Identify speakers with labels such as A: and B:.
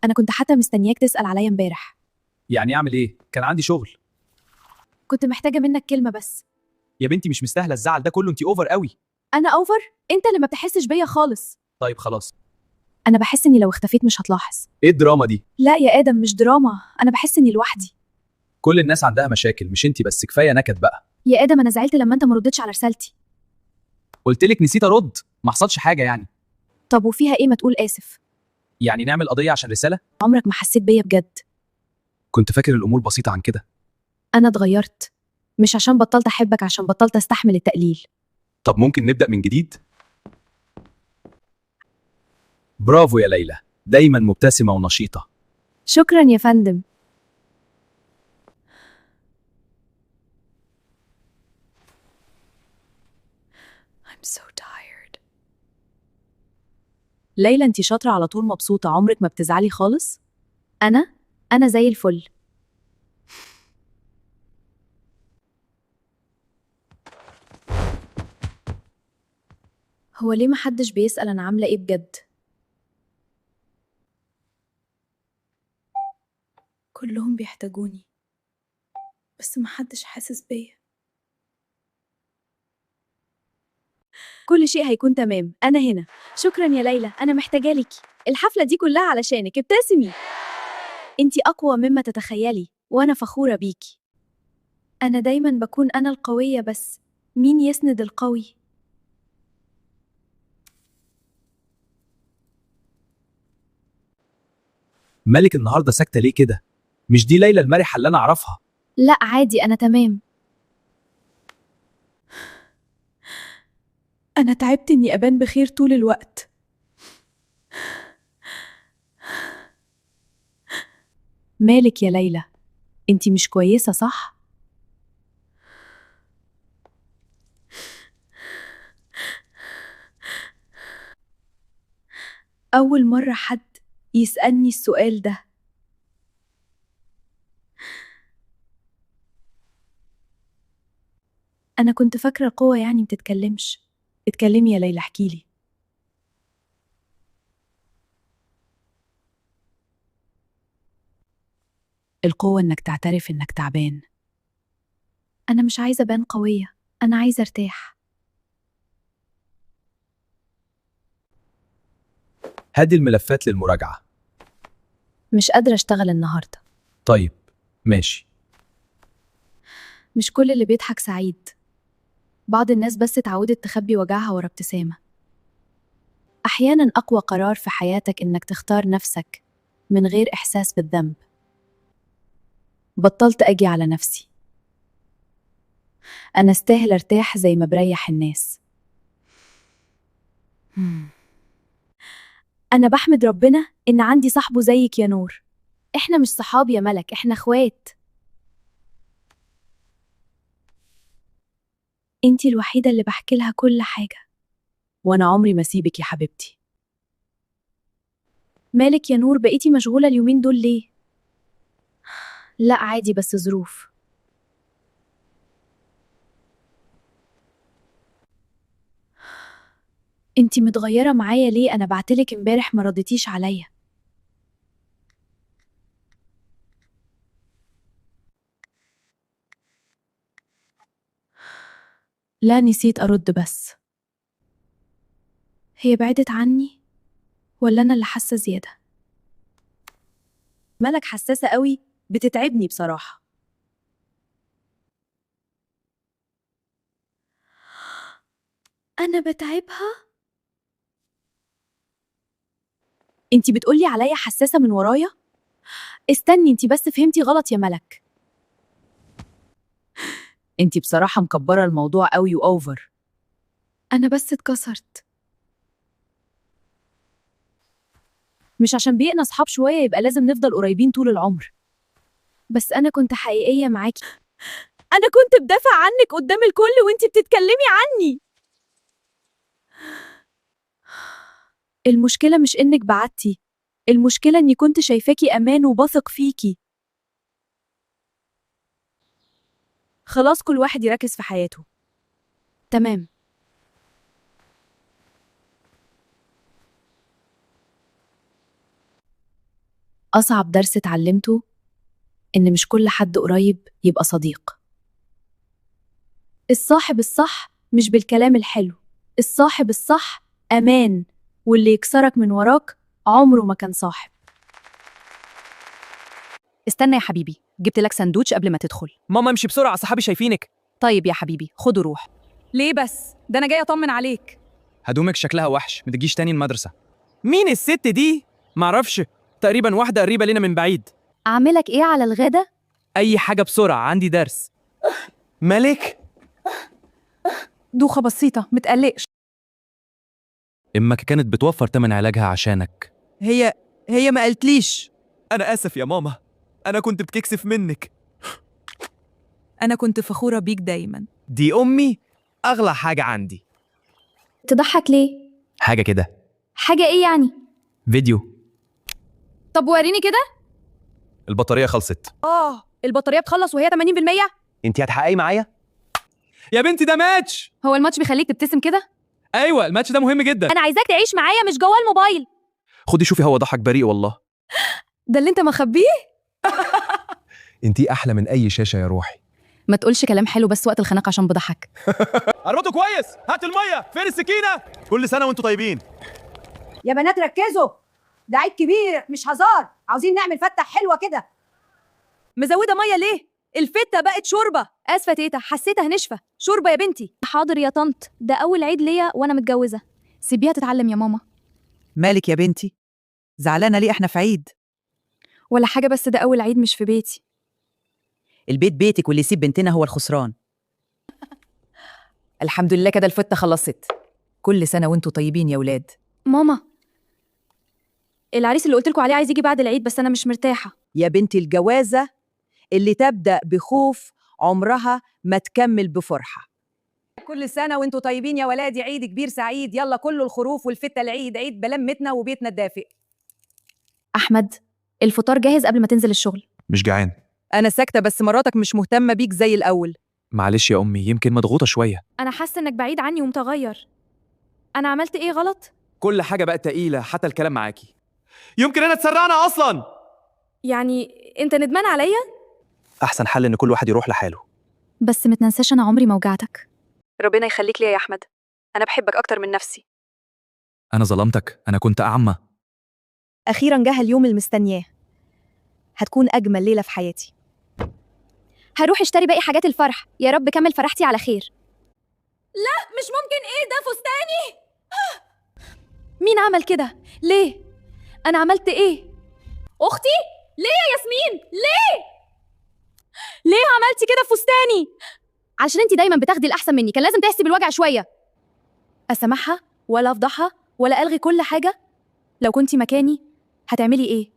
A: انا كنت حتى مستنياك تسأل عليا امبارح.
B: يعني اعمل ايه؟ كان عندي شغل.
A: كنت محتاجة منك كلمة بس.
B: يا بنتي مش مستاهلة الزعل ده كله، انت over قوي.
A: انا over؟ انت اللي ما بتحسش بيا خالص.
B: طيب خلاص.
A: انا بحس اني لو اختفيت مش هتلاحظ.
B: ايه الدراما دي؟
A: لا يا ادم مش دراما، انا بحس اني لوحدي.
B: كل الناس عندها مشاكل، مش انت بس، كفاية نكد بقى.
A: يا ادم انا زعلت لما انت ما ردتش على رسالتي.
B: قلت لك نسيت ارد، ما حصلش حاجة يعني.
A: طب وفيها ايه ما تقول اسف؟
B: يعني نعمل قضية عشان رسالة؟
A: عمرك ما حسيت بيا بجد.
B: كنت فاكر الامور بسيطة عن كده.
A: انا اتغيرت، مش عشان بطلت احبك، عشان بطلت استحمل التقليل.
B: طب ممكن نبدا من جديد؟ برافو يا ليلى، دايما مبتسمة ونشيطه.
A: شكرا يا فندم. I'm so tired.
C: ليلى انت شاطرة على طول، مبسوطة، عمرك ما بتزعلي خالص.
A: أنا زي الفل. هو ليه محدش بيسأل أنا عاملة إيه بجد؟ كلهم بيحتاجوني بس محدش حاسس بيا. كل شيء هيكون تمام، أنا هنا. شكرا يا ليلى، أنا محتاجة لك. الحفلة دي كلها علشانك، ابتسمي. انتي أقوى مما تتخيلي وأنا فخورة بيكي. أنا دايما بكون أنا القوية، بس مين يسند القوي؟
B: مالك النهارده ساكته ليه كده؟ مش دي ليلى المرحه اللي انا اعرفها.
A: لا عادي، أنا تمام.
C: أنا تعبت إني أبان بخير طول الوقت.
A: مالك يا ليلى؟ انتي مش كويسة صح؟ أول مرة حد يسألني السؤال ده. أنا كنت فاكرة القوة يعني متتكلمش.
C: اتكلمي يا ليلى، احكيلي. القوة إنك تعترف إنك تعبان.
A: أنا مش عايزة أبان قوية، أنا عايزة أرتاح.
B: هدي الملفات للمراجعة.
A: مش قادرة أشتغل النهاردة.
B: طيب ماشي.
A: مش كل اللي بيضحك سعيد. بعض الناس بس اتعودت تخبي وجعها ورا ابتسامة. أحياناً أقوى قرار في حياتك إنك تختار نفسك من غير إحساس بالذنب. بطلت أجي على نفسي. أنا استاهل أرتاح زي ما بريح الناس. أنا بحمد ربنا إن عندي صاحبه زيك يا نور. إحنا مش صحاب يا ملك، إحنا إخوات. إنتي الوحيدة اللي بحكي لها كل حاجة.
C: وأنا عمري ما سيبك يا حبيبتي.
A: مالك يا نور، بقيتي مشغولة اليومين دول ليه؟ لا عادي، بس ظروف. انتي متغيرة معايا ليه؟ أنا بعتلك امبارح ما رديتيش عليا.
C: لا نسيت أرد بس.
A: هي بعدت عني ولا أنا اللي حاسة زيادة؟
C: مالك حساسة قوي، بتتعبني بصراحة.
A: أنا بتعبها؟ انتي بتقولي عليا حساسة من ورايا؟ استني، انتي بس فهمتي غلط يا ملك.
C: انتي بصراحة مكبرة الموضوع قوي وأوفر.
A: أنا بس اتكسرت.
C: مش عشان بقينا أصحاب شوية يبقى لازم نفضل قريبين طول العمر.
A: بس أنا كنت حقيقية معاكي. أنا كنت بدافع عنك قدام الكل وانتي بتتكلمي عني. المشكلة مش إنك بعتي، المشكلة إني كنت شايفاكي أمان وبثق فيكي.
C: خلاص كل واحد يركز في حياته.
A: تمام.
C: أصعب درس اتعلمته إن مش كل حد قريب يبقى صديق. الصاحب الصح مش بالكلام الحلو، الصاحب الصح أمان، واللي يكسرك من وراك عمره ما كان صاحب.
D: استنى يا حبيبي، جبت لك سندوتش قبل ما تدخل.
E: ماما امشي بسرعة، صحابي شايفينك.
D: طيب يا حبيبي، خد وروح.
F: ليه بس؟ ده أنا جاي أطمن عليك.
G: هدومك شكلها وحش، ما تجيش تاني المدرسة.
E: مين الست دي؟ معرفش، تقريبا واحدة قريبة لنا من بعيد.
A: أعملك إيه على الغدا؟
E: أي حاجة بسرعة، عندي درس.
G: مالك؟
F: دوخة بسيطة، متقلقش.
G: امك كانت بتوفر تمن علاجها عشانك.
H: هي ما قالتليش.
I: أنا آسف يا ماما، أنا كنت بتكسف منك.
F: أنا كنت فخورة بيك دايما.
E: دي أمي أغلى حاجة عندي.
A: تضحك ليه؟
G: حاجة كده.
A: حاجة إيه يعني؟
G: فيديو.
A: طب وريني كده.
I: البطارية خلصت.
F: آه، البطارية بتخلص وهي 80%.
I: أنت هتحققي معايا؟
E: يا بنتي ده ماتش.
D: هو الماتش بيخليك تبتسم كده؟
E: أيوة الماتش ده مهم جدا.
A: أنا عايزاك تعيش معايا مش جوه الموبايل.
I: خدي شوفي، هو ضحك بريء والله.
F: ده اللي أنت مخبيه؟
I: أنت أحلى من أي شاشة يا روحي.
D: ما تقولش كلام حلو بس وقت الخناقة عشان بضحك.
E: اربطه كويس، هات المية، فين السكينة؟
I: كل سنة وأنتوا طيبين.
J: يا بنات ركزوا، ده عيد كبير مش هزار، عاوزين نعمل فتة حلوة كده.
F: مزودة مية ليه؟ الفتة بقت شوربة.
A: آسفة تيتا، حسيتها نشفة.
F: شوربة يا بنتي.
A: حاضر يا طنط، ده أول عيد ليا وأنا متجوزة.
D: سيبيها تتعلم يا ماما.
H: مالك يا بنتي؟ زعلانة ليه؟ احنا في عيد.
F: ولا حاجة، بس ده أول عيد مش في بيتي.
K: البيت بيتك، واللي يسيب بنتنا هو الخسران.
D: الحمد لله كده الفتة خلصت.
K: كل سنة وانتوا طيبين يا ولاد.
A: ماما، العريس اللي قلت لكم عليه عايز يجي بعد العيد، بس أنا مش مرتاحة.
K: يا بنتي الجوازة اللي تبدأ بخوف عمرها ما تكمل بفرحة.
J: كل سنة وانتوا طيبين يا ولادي، عيد كبير سعيد. يلا كله الخروف والفتة العيد، عيد بلمتنا وبيتنا الدافئ.
A: أحمد، الفطار جاهز قبل ما تنزل الشغل.
I: مش جعان.
K: أنا ساكتة بس مراتك مش مهتمة بيك زي الأول.
G: معلش يا امي، يمكن مضغوطة شوية.
A: أنا حاسة إنك بعيد عني ومتغير. أنا عملت إيه غلط؟
G: كل حاجة بقت تقيلة، حتى الكلام معاكي.
I: يمكن أنا اتسرعنا أصلا.
A: يعني أنت ندمان عليا؟
I: أحسن حل إن كل واحد يروح لحاله.
A: بس متنساش أنا عمري ما وجعتك.
F: ربنا يخليك ليا يا أحمد، أنا بحبك أكتر من نفسي.
G: انا ظلمتك، انا كنت اعمى.
L: أخيرا جه اليوم اللي مستنياه، هتكون أجمل ليلة في حياتي.
A: هروح اشتري باقي حاجات الفرح، يا رب كمل فرحتي على خير.
F: لا مش ممكن، إيه ده فستاني؟
A: مين عمل كده؟ ليه؟ أنا عملت إيه؟ أختي؟ ليه يا ياسمين؟ ليه؟ ليه عملتي كده في فستاني؟ عشان انت دايما بتاخدي الأحسن مني، كان لازم تحسي بالوجع شوية. أسامحها ولا أفضحها ولا ألغي كل حاجة؟ لو كنتي مكاني هتعملي إيه؟